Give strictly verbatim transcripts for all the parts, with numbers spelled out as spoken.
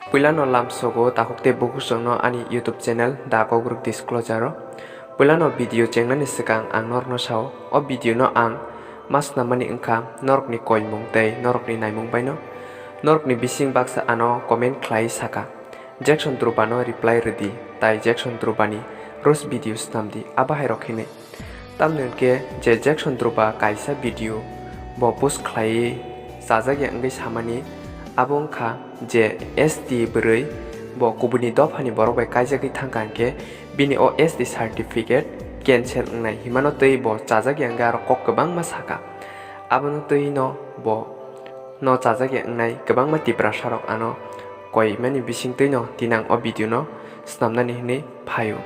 Puilano lamsogo takhuk tei bukhukchwngno ani YouTube channel The Kokborok Disclosure o. Puilano video chengnani swkang ang norokno sao, o video no ang ma snamani wngkha norokni koimung tei norokni naimung baino. Norokni bising baksa ano comment khlai saka, Jackson Dhruba no reply rwdi, tai Jackson Dhruba ni roast video snamdi, abo hai rok hinwi. Tamni hwnkhe je Jackson Dhruba kaisa video bo post khlaiwi chajakya wngwi samani, abo wngkha je S T bwrwi bo kubuni dophani borok bai kaijagwi thangkha hwnkhe bini o S T certificate cancel wngnai himano twi bo chajakya wngwi aro kok kwbangma saka. Abono twi no bo no chajakya wngnai kwbangma Tiprasa rok ano koimani bisingtwi no tinang o video no snamnani hinwi phaio.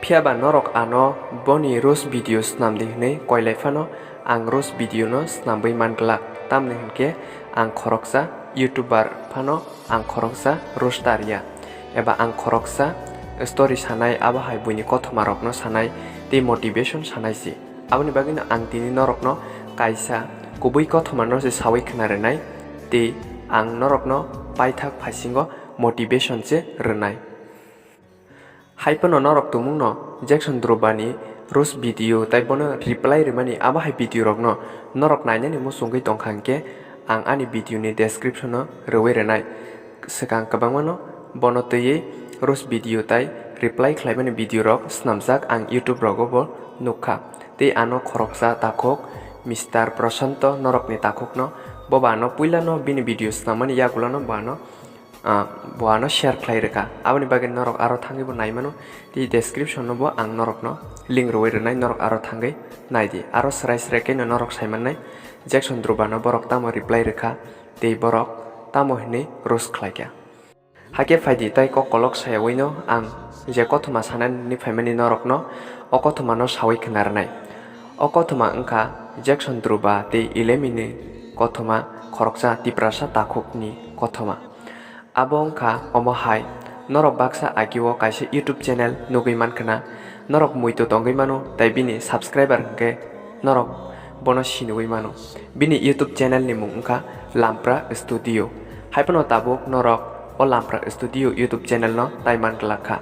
Phiya ba norok ano boni roast video snamdi hinwi koilai phano ang roast video no snamwi man glak, tamni hwnkhe ang khoroksa YouTuber phano ang khoroksa roaster ya, eba ang khoroksa story sanai, abo hai buini kothoma rokno sanai tei motivation sanai se. Aboni bagwino ang tini norokno kaisa kubui kothoma no se sawi khna rwnai tei ang norokno paithak phaisingo motivation se rwnai. Hai phano norok tumungno Jackson Dhruba ni roast video tai bono reply rwmani abo hai video rokno norok nainani muchungwi tongkha hwnkhe ang ani video ni description o rwui rwnai. Swkang kwbangmano bono twiwi roast video tai reply khlaimani video rok snamjak ang YouTube rogo bo nukha. Tei ano khoroksa takhuk Mister Prashanto norokni takhukno, bo ba ano puilano bini video snamani yagulano bo ano, ah, bo ano share khlai rwkha. Aboni bagwi norok aro thangwi bo nai mano. Tei description no bo ang norokno link rwui rwnai, norok aro thangwi naidi. Aro srai srai khe no norok sai mannai Jackson Dhruba no borok tamo reply rwkha tei borok tamo hinwi roast khlaikha. Hakhe phaidi tai kok kolok sayawino ang je kothoma sanani phaimani norokno o kothomano sawi khna rwnai. O kothoma wngkha Jackson Dhruba tei Ilemini kothoma, khoroksa Tiprasa takhukni kothoma. Abo wngkha omo hai, norok baksa agio kaisa YouTube channel nugwi mankhna, norok muitu tongwi mano tei bini subscriber hwnkhe norok bono sinwi mano. Bini YouTube channel ni mung wngkha Lampra Studio. Hai phano tabuk norok o Lampra Studio YouTube channel no tai man glak kha.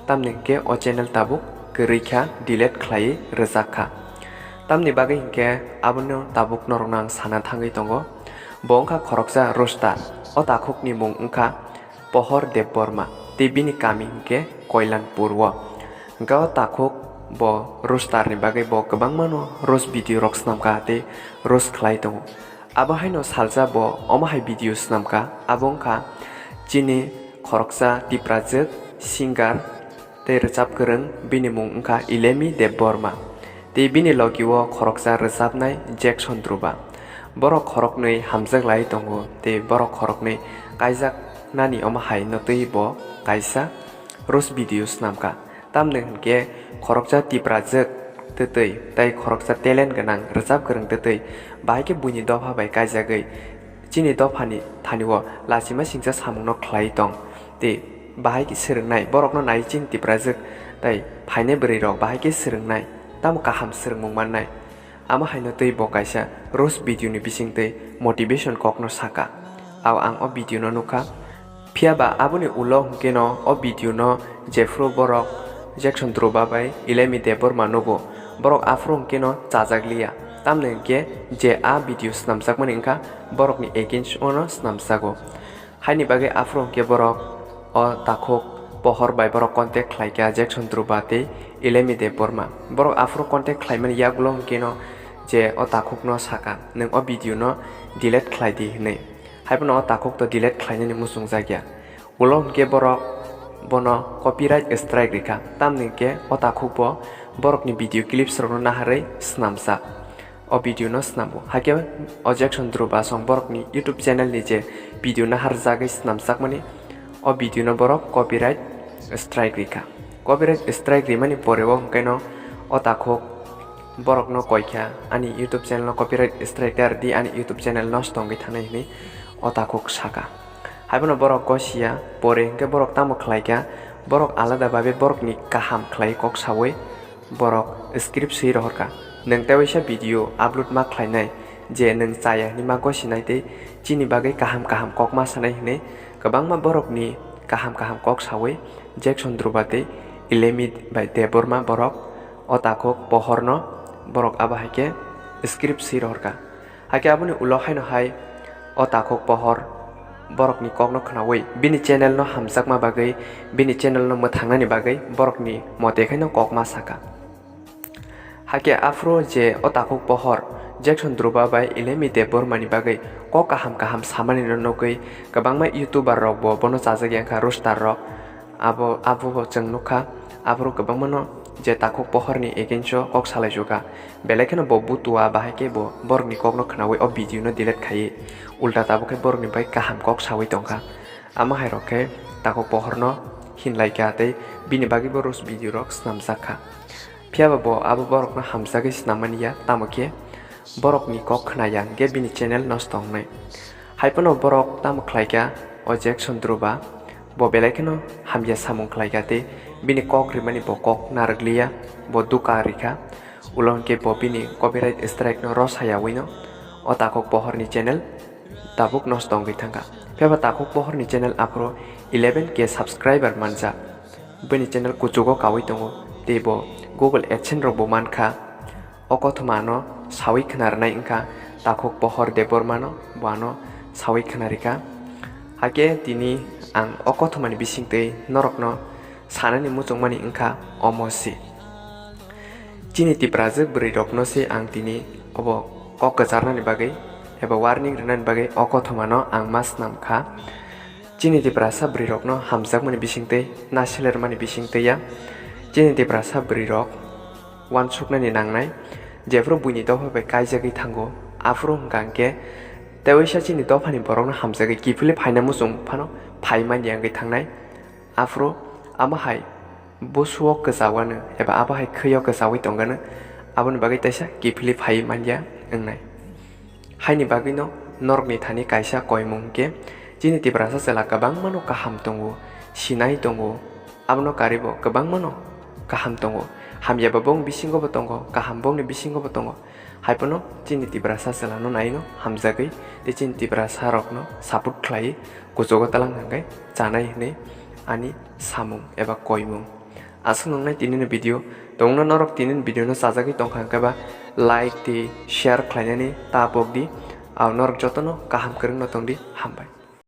Tamni hwnkhe o channel tabuk kwrwi kha, delete khlaiwi rwjak kha. Tamni bagwi hwnkhe abono tabuk norokno ang sana thangwi tongo. Bo wngkha khoroksa roaster. O takhukni mung wngkha Pohor Debbarma tei bini kami hwnkhe Koilanpur o. Hwnkhe o takhuk bo roaster ni bagwi bo kwbangmano roast video rok snamkha tei roast khlai tongo. Abo haino salsa bo omo hai video snamkha, abo wngkha chini khoroksa Tiprajwk singer tei rwchap kwrwng, bini mung wngkha Ilemi Debbarma. Tei bini logi o khoroksa rwchapnai Jackson Dhruba. Borok khoroknwi hamjak lai tongo tei borok khoroknwi kaijak nani omo hai no twi bo kaisa roast video snamkha. Tamni hwnkhe khoroksa Tiprajwk twtwi tei khoroksa talent gwnang rwchap kwrwng twtwi bahai khe buini dopha bai kaijagwi chini dophani thani o lachima singcha samungno khlai tong tei bahai khe swrwngnai, borokno nai chini Tiprajwk tei phainai bwrwi rok bahai khe swrwngnai, tamo kaham swrwngmung mannai. Amo haino twi bo kaisa roast video ni bisingtwi motivation kokno saka. Ao ang o video no nukha. Phiya ba aboni ulo hwnkhe no o video no jephru borok Jackson Dhruba bai Ilemi Debbarma nugo. Borok aphuru hwnkhe no chajak liya. Tamni hwnkhe je a video snamjakmani wngkha borokni against o no snamjago. Haini bagwi aphuru hwnkhe borok o takhuk Pohor bai borok contact khlaikha Jackson Dhruba tei Ilemi Debbarma. Borok aphuru contact khlaimani yagulo hwnkhe no je o takhukno saka, "Nwng o video no delete khlai di," hwnwi. Haiphano o takhuk to delete khlainani muchungjakya. Ulo hwnkhe borok bono copyright strike rikha, tamni hwnkhe o takhuk bo borokni video clips rokno naharwi snamjak. O video no snambo. Hakhe o Jackson Dhruba song borokni YouTube channel ni je video naharjagwi snamjakmani, o video no borok copyright strike rikha. Copyright strike rimani pore o hwnkhe no o takhuk borokno koikha, "Ani YouTube channel no copyright strike da rwdi, ani YouTube channel nosto wngwi thangnai," hwnwi o takhuk saka. Haiphano borok gosiya, pore hwnkhe borok tamo khlaikha, borok alada babe borokni kaham khlai kok sawi borok script swi rohorkha. Nwng tei waisa video upload ma khlainai je nwng chaya hwnwi ma gosinai tei chini bagwi kaham kaham kok ma sanai hwnwi Kwbangma borokni kaham kaham kok sawi Jackson Dhruba tei Ilemi bai Debbarma borok o takhuk pohorno borok abo hai khe script swi rohorkha. Hakhe aboni ulo haino hai o takhuk pohor borokni kokno khnawi bini channel no hamjakma bagwi, bini channel no mwthangnani bagwi borokni mote khaino kok ma sakha. Hakhe aphuru je o takhuk pohor Jackson Dhruba bai Ilemi Debbarmani bagwi kok kaham kaham samani no nugwi kwbangma YouTuber rok bo bono chajak ya wngkha, roaster rok. Abo, abo bo chwng nukha, aphuru kwbangma no je takhuk pohorni against o kok salai jukha. Belai kheno bo butua bahai khe bo borokni kokno khnawi o video no delete khaiwi ulta tabuk khe borokni bai kaham kok sawi tongkha. Amo hai rok khe takhuk pohorno hinlai kha tei bini bagwi bo roast video rok snamjak kha. Phiya ba bo abo borokno hamjagwi snam mani ya, tamo khe borokni kok khna ya hwnkhe bini channel nosto wngnai. Hai phano borok tamo khlai kha, o Jackson Dhruba bo belai kheno hamya samung khlai kha tei bini kok rimani bo kok narwk liya, bo duka rikha. Ulo hwnkhe bo bini copyright strike no rwsa yawi no o takhuk pohorni channel tabuk nosto wngwi thangkha. Phiya ba takhuk pohorni channel aphuru eleven K subscriber manjak. Bini channel kuchugo kawi tongo, tei bo Google AdSense rok bo mankha. O kothoma no sawi khna rwnai wngkha takhuk pohor Debbarma no, bo ano sawi khna rikha. Hakhe tini ang o kothomani bisingtwi norokno sanani muchungmani wngkha omo se. Chini Tiprajwk bwrwi rokno se ang tini obo kok kwcharnani bagwi eba warning rwnani bagwi o kothomano ang ma snam kha. Chini Tiprasa bwrwi rokno hamjakmani bisingtwi, na silermani bisingtwi ya. Chini Tiprasa bwrwi rok uansuknani nangnai, jephuru buini dopha bai kaijagwi thango, aphuru hwnkha hwnkhe tewaisa chini dophani borokno hamjagwi kiphilwi phaina muchung phano phai manya wngwi thangnai. Aphuru amo hai busuo kwchawano eba abo hai khwio kwchawi tongano, aboni bagwi teisa kiphilwi phaiwi manya wngnai. Haini bagwino norokni thani kaisa koimung hwnkhe, chini Tiprasa chwla kwbangmano kaham tongo, sinai tongo, abono karibo kwbangmano kaham tongo. Hamya bo bongni bisingo bo tongo, kaham bongni bisingo bo tongo. Hai phano chini Tiprasa chwlano naino hamjagwi tei chini Tiprasa rokno support khlaiwi kuchugo talang hwnkhe chanai hwnwi ani samung eba koimung. Aswk nwngnai tinini video, tongno norok tinini video no chajagwi tongkha hwnkhe ba like tei share khlainani ta pokdi, ang norok jotono kaham kwrwngno tongdi, hambai.